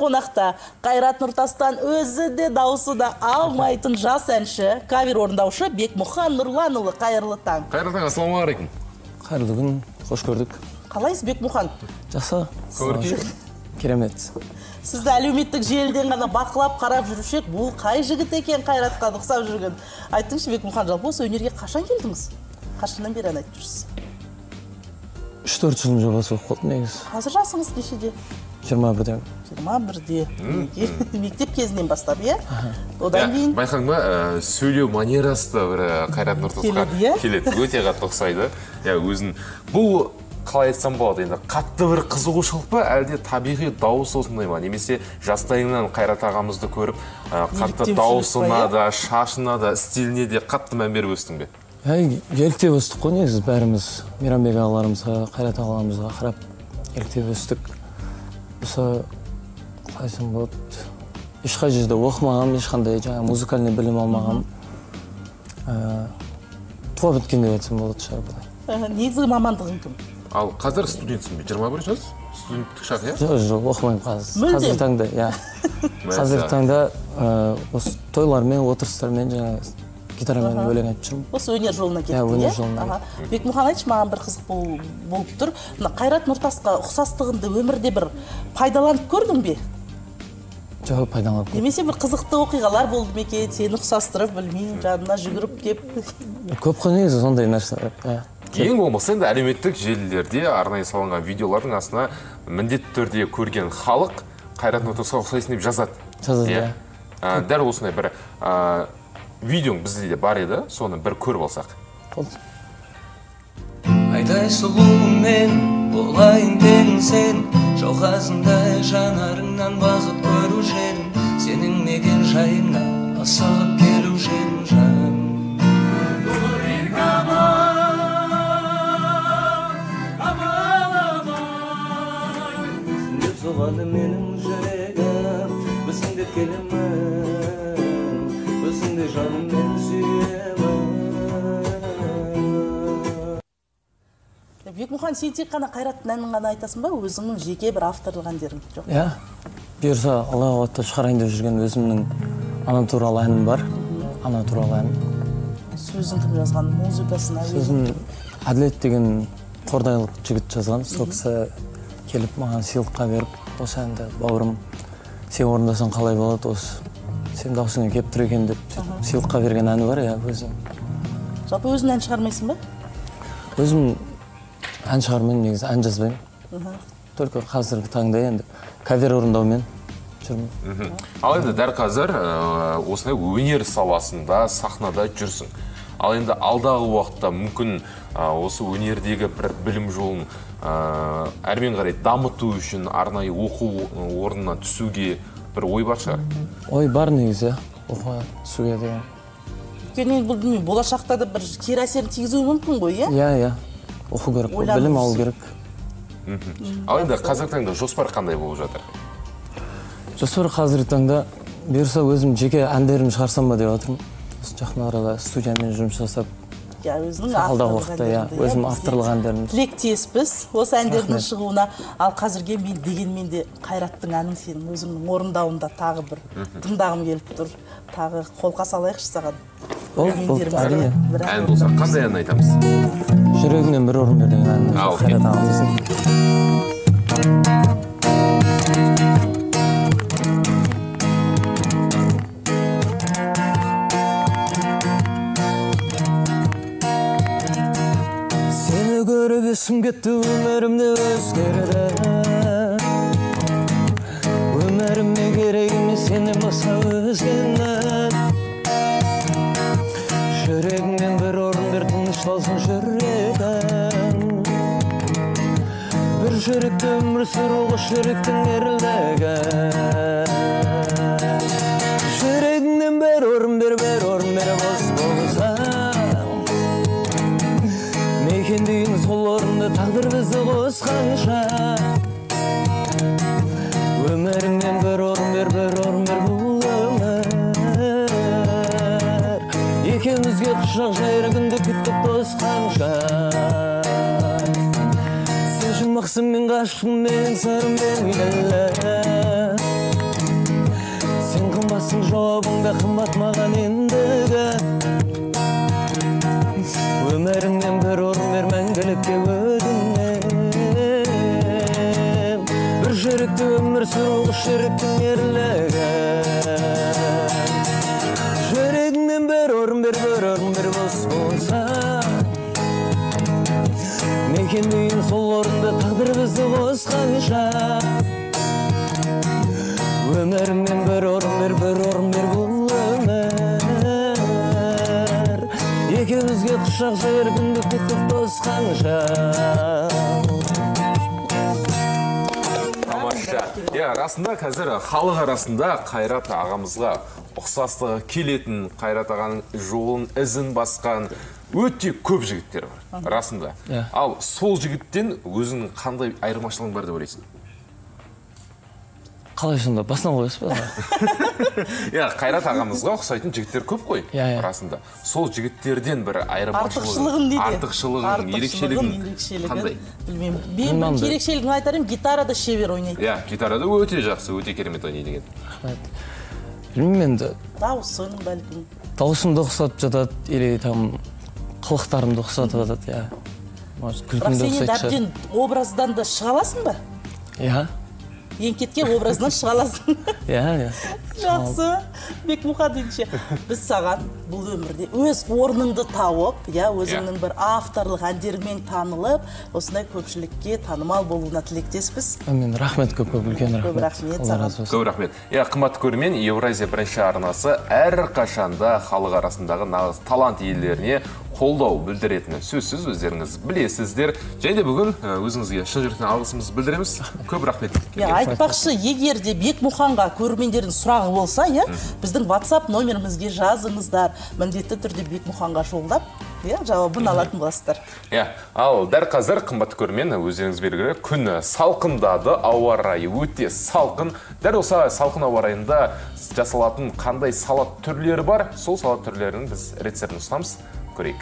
қонақта Қайрат Нұртастан өзі де дауысы да алмайтын жас әнші, кавер орындаушы Бекмұхан Нұрланұлы. Қайырлы таң. Қайырлы таң, ассалаумағалейкум. Қайырлы күн, қош көрдік. Қалайсыз, Бекмұхан? Жақсы. Көңіл керемет. Сізді әлеуметтік желіден ғана бақылап қарап жүруші едік, бұл қай жігіт екен Қайратқа ұқсап жүрген? Айтыңызшы, Бекмұхан, жалпы осы өнерге қашан келдіңіз? Қашаннан бері ән айтып жүрсіз? 3-4 жылдың жобасы болып қалды негізі. Қазір жасыңыз нешеде? 21-де. 21-де. Мектеп кезінен бастап, иә? Одан кейін байқадың ба, сөйлеу манерасы да бір Қайрат Нұртасқа келеді, өте қатты ұқсайды. Иә, өзін бұл қалай айтсам болады енді, қатты бір қызығушылық па, әлде табиғи дауыс осындай ма, немесе жастайыңнан Қайрат ағамызды көріп, қатты дауысына да, шашына да, стиліне де қатты мән беріп өстің бе? Еліктеп өстік қой негізі бәріміз. Мейрамбек ағаларымызға, Қайрат ағаларымызға қарап еліктеп өстік. Осы қалай айтсам болады, ешқай жерде оқымағанмын, ешқандай жаңа музыкальный білім алмағанмын. Туа біткен деп айтсам болады шығар былай. Негізгі мамандығың кім? Ал қазір студентсің бе? 21 жас? Студенттік шақ, иә? Жоқ, жоқ, оқымаймын қазір. Қазіргі таңда, иә. Қазіргі таңда осы тойлармен, отырыстармен жаңа гитарамен өлең айтып жүрмін. Осы өнер жолына кеттің, иә? Өнер жолына. Бекмұхан, айтшы, маған бір қызық болып тұр. Мына Қайрат Нұртасқа ұқсастығыңды өмірде бір пайдаланып көрдің бе? Жоқ, пайдаланып көрдім. Немесе бір қызықты оқиғалар болды ма екен, сені ұқсастырып, білмеймін, жанына жүгіріп кеп. Көп қой негізі сондай нәрселер. Ең болмаса енді әлеуметтік желілерде арнайы салынған видеолардың астына міндетті түрде көрген халық Қайрат Нұртасқа ұқсайсың деп жазады. Жазады, иә. Дәл осындай бір видеоң бізде де бар еді, соны бір көріп алсақ. Айдай сұлу мен болайын тең сен, жауқазындай жанарыңнан бақыт көруші едім, сенің мекен жайыңа асығып келуші едім жаным. Деп соғады менің жүрегім, өзіңді келемін, өзіңді жаныммен сүйемін. Бекмұхан, сен тек қана Қайраттың әнін ғана айтасың ба, өзіңнің жеке бір авторлық әндерің жоқ? Иә, бұйырса Алла қуатта шығарайын деп жүрген өзімнің ана туралы әнім бар. Ана туралы ән. Сөзін кім жазған, музыкасын? Сөзін Әділет деген қордайлық жігіт жазған. Сол кісі келіп маған сыйлыққа беріп, осы әнді бауырым, сен орындасаң қалай болады, осы сен даусыңа келіп тұр екен деп сыйлыққа берген әні бар, иә, өзім. Жалпы өзің ән шығармайсың ба? Өзім ән шығармаймын, негізі ән жазбаймын. Только қазіргі таңда енді кавер орындаумен жүрмін. Ал енді дәл қазір осындай өнер саласында, сахнада жүрсің. Ал енді алдағы уақытта мүмкін осы өнердегі бір білім жолын әрмен қарай дамыту үшін арнайы оқу орнына түсуге бір ой бар шығар? Ой бар негізі, оқуға түсуге деген. Өйткені енді бұл білмеймін, болашақта да бір кері әсерін тигізуі мүмкін ғой, иә? Иә, иә. Оқу керек, білім алу керек. Ал енді қазіргі таңда жоспар қандай болып жатыр? Жоспар қазіргі таңда бұйырса өзім жеке әндерімді шығарсам ба деп жатырмын. Осы жақын арада студиямен жұмыс жасап, өзінің алдағы уақытта, иә, өзім авторлық әндерімді. Тілектеспіз осы әндердің шығуына. Ал қазірге мен дегенмен де Қайраттың әнін сенің өзіңнің орындауында тағы бір тыңдағым келіп тұр. Тағы қолқа салайықшы саған. Болды, әрине. Ән болса қандай ән айтамыз? Жүрегіңнен бір орын бер деген ән. Қайрат ағамыздың. Көріп есім кетті, өмірімде өзгерді. Өміріме керек емес сенен басқа өзгені. Жүрегіңнен бір орын бер, тынышталсын жүрегім. Бір жүректі өмір сүру қос жүректің ерлігі. Жүрегіңнен бір орын бер, бір орын бер, бос болса. Мекендейін сол орынды тағдыр бізді қосқанша. Өміріңнен бір орын бер, бір орын бер, бұл өмір. Екеумізге құшақ жайыр күнді күттік тосқанша. Сен жұмақсың, мен ғашықпын, мен сырым белгілі. Сұрасың жауабың да қымбат маған ендігі. Өміріңнен бір орын бер мәңгілікке өтінем. Бір жүректе өмір сүру қос жүректің ерлігі. Жүрегіңнен бір орын бер, бір орын бер бос болса. Мекендейін сол орынды тағдыр бізді қосқанша. Өміріңнен бір орын бер, бір орын бер бұл өмір. Екеумізге құшақ жайыр күнді күтіп тосқанша. Тамаша. Иә, расында қазір халық арасында Қайрат ағамызға ұқсастығы келетін, Қайрат ағаның жолын, ізін басқан өте көп жігіттер бар, расында. Ал сол жігіттен өзіңнің қандай айырмашылығың бар деп ойлайсың? Қалай сонда? Басынан қоясыз ба? Иә, Қайрат ағамызға ұқсайтын жігіттер көп қой, расында. Сол жігіттерден бір айырмашылығын, артықшылығын, ерекшелігін қандай? Білмеймін. Мен бір ерекшелігін айтар едім, гитарада шебер ойнайды. Иә, гитарада өте жақсы, өте керемет ойнайды екен. Рахмет. Білмеймін енді. Дауысын бәлкім. Дауысымды ұқсатып жатады, или там қылықтарымды ұқсатып жатады, иә. Может, күлкімді Бірақ сен енді ұқсайтын шығар. әбден образдан да шыға аласың ба? Иә. Еңкеткен образынан шыға аласың. Иә, иә. Жақсы. Бекмұхан ендеше, біз саған бұл өмірде өз орныңды тауып, иә, өзіңнің бір авторлық әндеріңмен танылып, осындай көпшілікке танымал болуына тілектеспіз. Әмин, рахмет көп-көп, үлкен Көп рахмет. рахмет Алла саған. разы болсын. Көп рахмет. Иә, қымбатты көрермен, Евразия бірінші арнасы әрқашанда халық арасындағы нағыз талант иелеріне қолдау білдіретіні сөзсіз өздеріңіз білесіздер. Және де бүгін өзіңізге шын жүректен алғысымызды білдіреміз. Көп рахмет. Иә, айтпақшы, егер де Бекмұханға көрермендердің сұрағы болса, иә, біздің WhatsApp номерімізге жазыңыздар. Міндетті түрде Бекмұханға жолдап, иә, жауабын алатын боласыздар. Иә, ал дәл қазір қымбатты көрермен, өздеріңіз белгілі, күн салқындады, ауа райы өте салқын. Дәл осы салқын ауа райында жасалатын қандай салат түрлері бар, сол салат түрлерінің біз рецептін ұсынамыз. Көрейік.